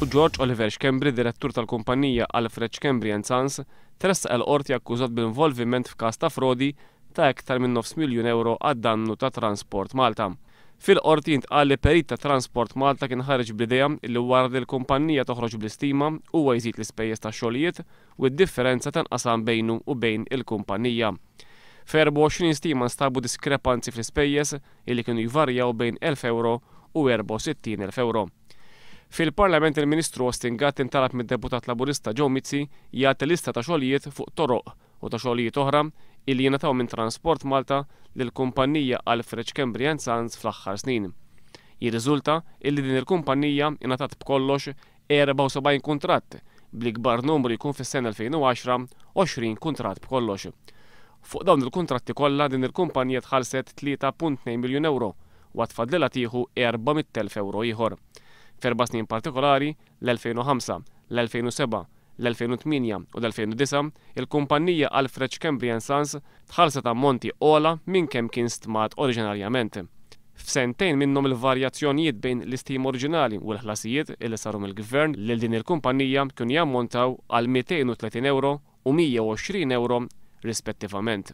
George Oliver Schembri, direttur tal-kumpanija Alfred Schembri and Sons, tressaq il-Qorti akkużat b'involviment f'każ ta' frodi ta' iktar minn nofs miljun ewro għad-dannu ta' Transport Malta. Fil-Qorti intqal li perit ta' Transport Malta kien ħareġ bl-idea li wara li l-kumpanija toħroġ bl-istima huwa jżid l-ispejjeż tax-xogħlijiet u d-differenza tanqasam bejnu u bejn il-kumpanija. F'24 stima nstabu diskrepanzi fl-ispejjeż illi kienu jvarjaw bejn 1,000 ewro u 64,000 ewro. Fil-Parlament il-Ministru Austin Gatt intalab mid-Deputat Laburista Joe Mizzi jagħti lista ta' xogħlijiet fuq toroq u ta' xogħlijiet oħra illi jingħataw minn Transport Malta lill-kumpanija Alfred Schembri and Sons fl-aħħar snin. Jirriżulta illi din il-kumpanija ingħatat b'kollox 74 kuntratt, bl-ikbar numru jkun fis-sena 2010, 20 kuntratt b'kollox. Fuq dawn il-kuntratti kollha din il-kumpanija tħallset 3.2 miljun ewro u għad fadlilha tieħu 400,000 ewro ieħor. F'erba' snin partikolari, l-2005, l-2007, l-2008 u l-2009, il-kumpanija Alfred Schembri and Sons tħallset ammonti ogħla minn kemm kien stmat oriġinarjament. F'sentejn minnhom il-varjazzjonijiet bejn l-istima oriġinali u l-ħlasijiet li saru mill-Gvern lil din il-kumpanija kienu jammontaw għal 230 ewro u 120 ewro rispettivament.